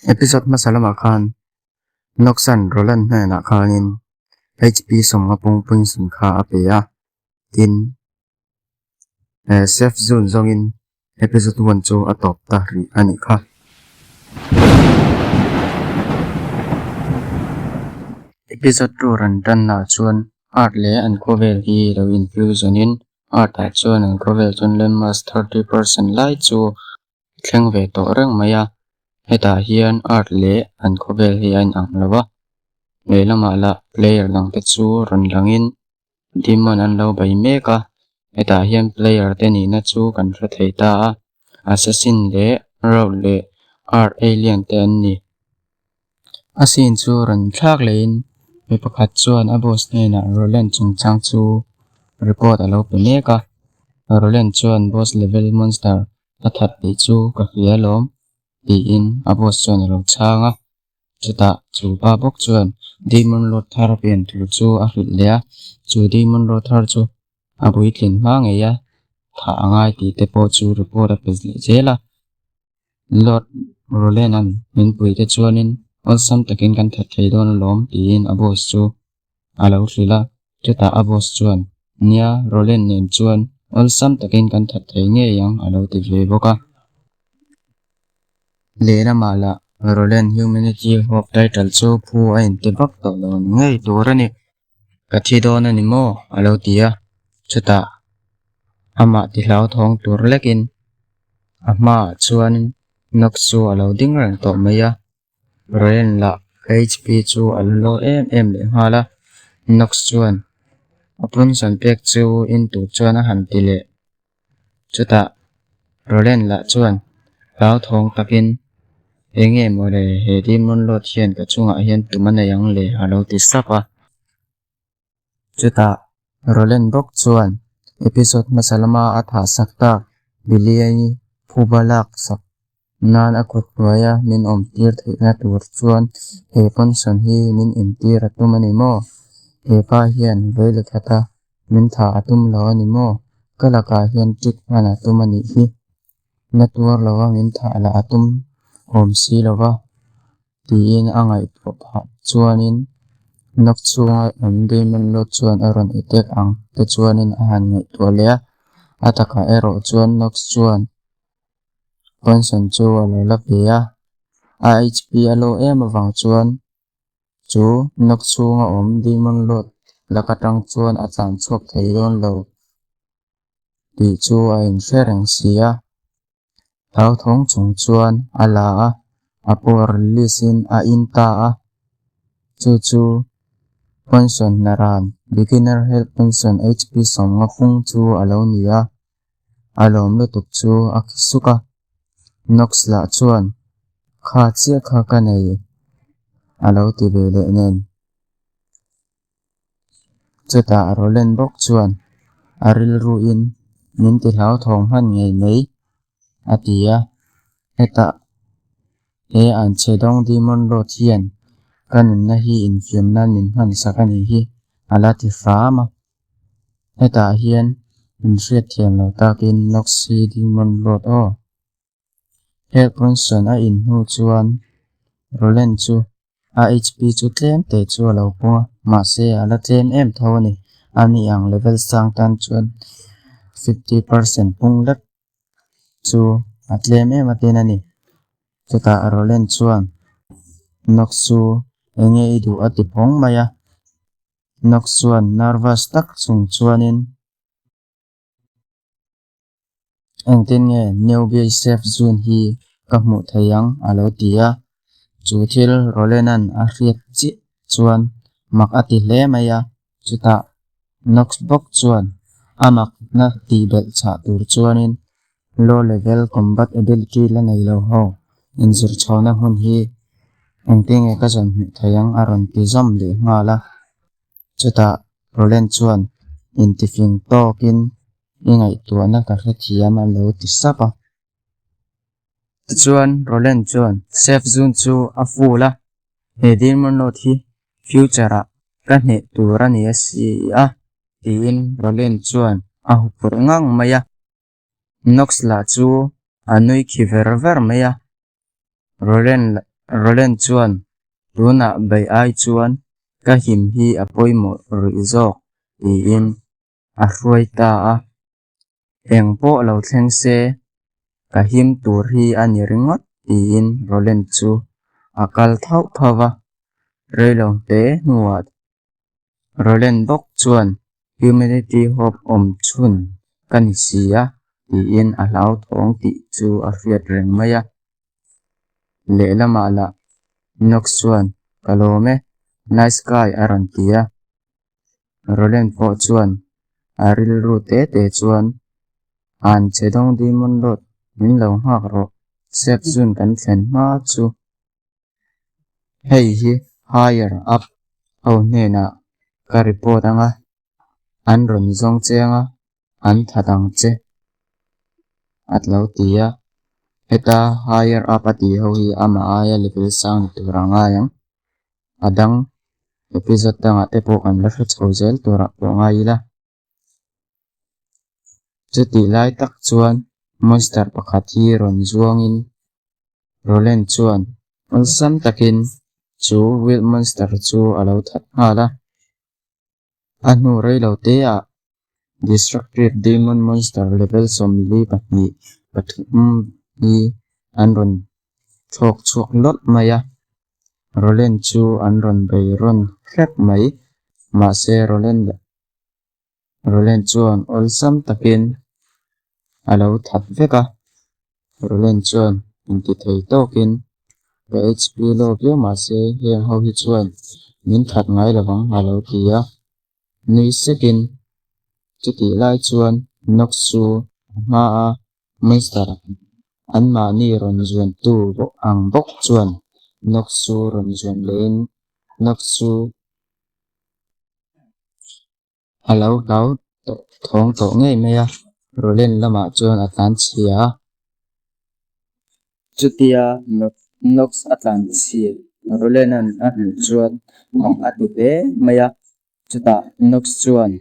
Episode hmasa lamah khan Nox-a'n Roland hnenah khanin HP sawmnga pung Poison kha a pe a, tin safe zone zawngin episode one chu a tawp ta rih a nih kha. Episode two rawn tannaah chuan Art leh an khawvel hi lo infusion-in Art-ah chuan an khawvel chuan landmass 30% lai chu thleng ve tawh reng mai a, hetah hian art leh an khawvel hi a inang lo a, lehlamah lah player dang te chu rawn langin demon an lo bei mek a, hetah hian player te nihna chu kan hre thei ta a, assassin leh rogue leh art alien te an ni. A scene chu rawn thlak lehin mi pakhat chuan a boss hnenah Roland chungchang chu report a lo pe mek a, Roland chuan boss level monster a that tih chu ka hria alawm tiin a boss chuan a lo chhang a, chutah chu pa bawk chuan Demon Lord thar pian tur chu a hrilh leh a, chu Demon Lord thar chu a puitlin hma ngei a thah a ngai tih te pawh chu report a pe leh zel a. Lord Roland-a'n min pui te chuanin awlsam takin kan that thei dawn alawm tiin a boss chu a lo hrilh a. Chutah a boss chuan, Nia, Roland nen chuan awlsam takin kan that thei ngei ang a lo ti ve bawk a. Lehlamah lah Roland Humanity Hope title chu phu a inti vak tawh lo ni ngei tur a ni. Ka thi dawn a ni maw? a lo ti a, chutah amah ti hlauthawng tur lekin a hmaah chuan Knox chu a lo ding reng tawh mai a, Ryan lah HP chu a la lo em em leh nghal a, Knox chuan a punsawn pek chu in tur chuan a han ti leh. Chutah Roland lah chuan hlauthawng takin, Eng nge maw le, he Demon Lord hian ka chungah hian tum a nei ang le a lo ti sap a. Chutah Roland bawk chuan episode hmasa lama a thah sak tak Billy-i phuba lak sak nan a kut hnuaia min awm tir theihna tur chuan he pension hi min intir a tum a ni maw? He pa hian vei khata min thah a tum lo a ni maw? Ka lakah hian trick hman a tum a nih hi. Na tuar lova min thah lah a tum awm si lova tiin a ngaihtuah phah chuanin Nok chhunga awm Damon Lord chuan a rawn attack ang te chuanin a han ngaihtuah leh a, a takah erawh chuan Knox chuan Poison chu a lo la ve a, a HP a lo em avang chuan chu Nok chhunga awm Demon Lord lak atang chuan a tlan chhuak thei dawn lo tih chu a inhre reng si a. Hlauthawng chung chuan a la a, a power release in a in ta a, chu chu Poison naran Beginner Health Poison HP 50 pung chu a lo ni a. A lawm lutuk chu a khi suk a, Knox lah chuan, Kha chiah kha ka nei, a lo ti ve leh nen. Chutah Roland bawk chuan a rilruin min ti hlauthawng hman ngei mai, a ti a. Hetah he an chhe dawng Demon Lord hian ka nunna hi infiam nan min hman sak a nih hi, a la ti hram a. Hetah hian min hriatthiam lo takin Knox hi Demon Lord aw. He Bronson a in hnu chuan Roland chu a HP chu tlem te chu a lo pung a, mahse a la tlem em tho a ni. A ni ang level sang tan chuan 50% pung lek chu a tlem em atin a ni. Chutah Roland chuan Knox chu enge i duh a ti phawng mai a. Knox chuan nervous tak chung chuanin. Engtin nge Newbie Safe Zone hi ka hmuh thei ang? a lo ti a. Chu thil Roland-a'n a hriat chiah chuan mak a ti hle mai a. Chutah Knox bawk chuan a makna tih belh chhah tur chuanin Low level combat ability la nei lo ho inzir chhohna hmun hi engtin nge ka zawn hmuh thei ang? a rawn ti zawm leh nghal a. Chutah Roland chuan intifing tawkin i ngaihtuahna ka hrethiam a lo ti sap a. Tichuan Roland chuan safe zone chu a full a, he Demon Lord hi future ah ka hneh tur a ni a si a tiin Roland chuan a huphurh ngang mai a. Knox lah chu a nui khi ver ver mai a. Roland. Roland chuan, Tunah beih ai chuan ka him hi a pawimawh rih zawk, tiin a hruai ta a. Eng pawh lo thleng se, ka him tur hi a ni ringawt, tiin Roland chu a kal thauh thauh va. Reilo te hnuah Roland bawk chuan Humanity Hope awm chhun ka ni si a, tiin a hlauthawng tih chu a hriat reng mai a. Lehlamah lah Knox chuan, Ka lawm e, nice guy a rawn ti a. Roland pawh chuan a rilru te te chuan, An che dawng Demon Lord, min lo nghak rawh, safe zone kan thlen hma chu. Hei hi higher up ho hnenah ka report anga, an rawn zawng che anga an that ang che a lo ti a. Heta higher up a tih ho hi amah aia level sang ni tur a ngai ang. A dang episode dangah te pawh kan la hre chho zel turah pawh ngai ila. Chutih lai tak chuan monster pakhat hi rawn zuangin Roland chuan awlsam takin chu wild monster chu a lo that nghal a. A hnu rei lo te ah Destructive Demon Monster level 42 pathum hi an rawn thlawk chhuak lawlh mai a. Roland chu an rawn bei rawn hrep mai. Mahse Roland Roland chuan awlsam takin a lo that vek a. Roland chuan inti thei tawkin ka HP low viau mahse heng ho hi chuan min that ngai lovang a lo ti a. Nui sekin chutih lai chuan Knox chu a hma a Monster anmahni rawn zuantu ang bawk chuan Knox chu rawn zuan lehin Knox chu A lo hlau tawh thawng tawh ngei mai a, Roland lamah chuan a tlan chhia a. Chutia Knox a tlan chhia Roland-a'n a hmuh chuan mak a ti hle mai a. Chutah Knox chuan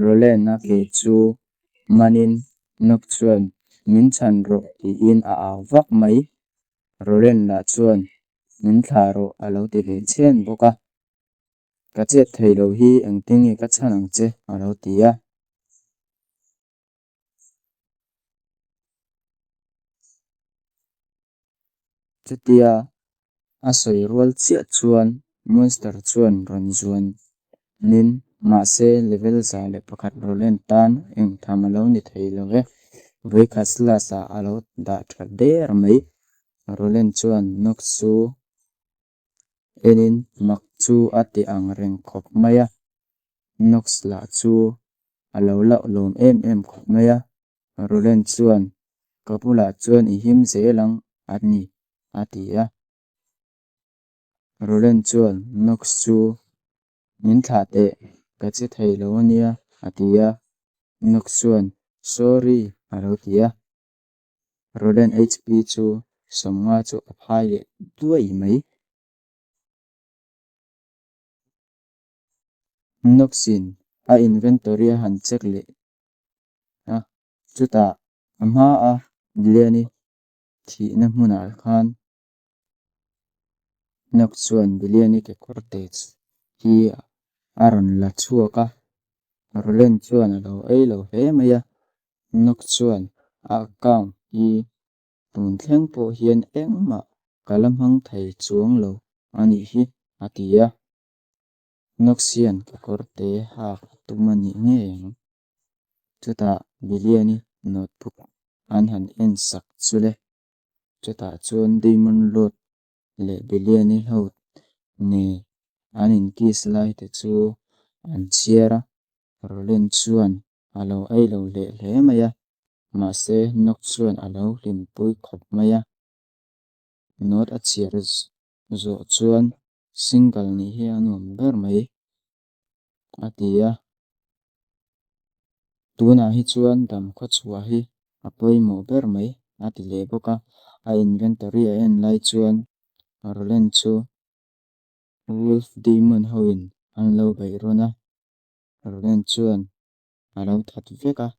Roland-a ke chu manin Knox chuan min chhan rawh tiin a au vak mai. Roland lah chuan min thlah rawh a lo ti ve chhen bawk a. Ka chet thei lo hi engtin nge ka chhan ang che? a lo ti a. Chutia a sawi rual chiah chuan Monster chuan rawn zuan nin mahse level 101 Roland tan engtham a lo ni thei lo e. Vawikhat slash ah a lo dah tha der mai. Roland chuan Nox chu Enin mak chu a ti ang reng khawp mai a, Knox lah chu a lo hlauhlawm em em khawp mai a. Roland chuan, Ka bulah chuan i him zel ang a ni, a ti a. Roland chuan Knox chu, Min thlah teh, ka che thei lo a nia, a ti a. Knox chuan, Sorry, a lo ti a. Roland HP chu 50 chu a phai leh duai mai. Knox-in a inventory a han check leh a, chutah a hmaa Billiani thihna hmunah khan Knox chuan Billiani kekawr te hi a rawn la chhuak a, Roland chuan a lo ei lo hle mai a. Knox chuan a account hi tun thleng pawh hian engmah ka la hmang thei chuang lo a nih hi, a ti a. Knox hian kekawr te hak a tum a nih ngei ang. Chutah Billiani notebook an han en sak chu le. Chutah chuan Demon Lord leh Billiani ho nen an in kiss lai te chu an chhiar a. Roland chuan a lo ei lo leh hle mai a, mahse Knox chuan a lo hlimpui khawp mai a. Note a chhiar zawh chuan single nih hi a nuam ber mai a ti a. Tunah hi chuan dam khawchhuah hi a pawimawh ber mai a ti leh bawk a. A inventory a en lai chuan Roland chu Wolf Demon hoin an lo beih rawn a. Roland chuan a lo that vek a.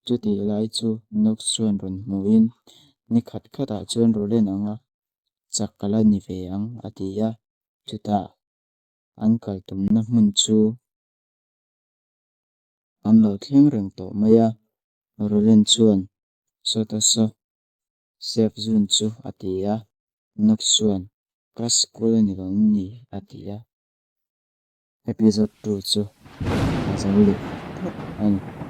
Chutih lai chu Knox chuan rawn hmuhin ni khat khatah chuan Roland anga. Chak ka la ni ve ang, a ti a. Chutah an kal tumna hmun chu an lo thleng reng tawh mai a. Roland chuan, Sawta saw, safe zone chu a ti a. Knox chuan, Ka school a ni lo em ni? a ti a. Episode 2 chu a zo leh tawh a ni.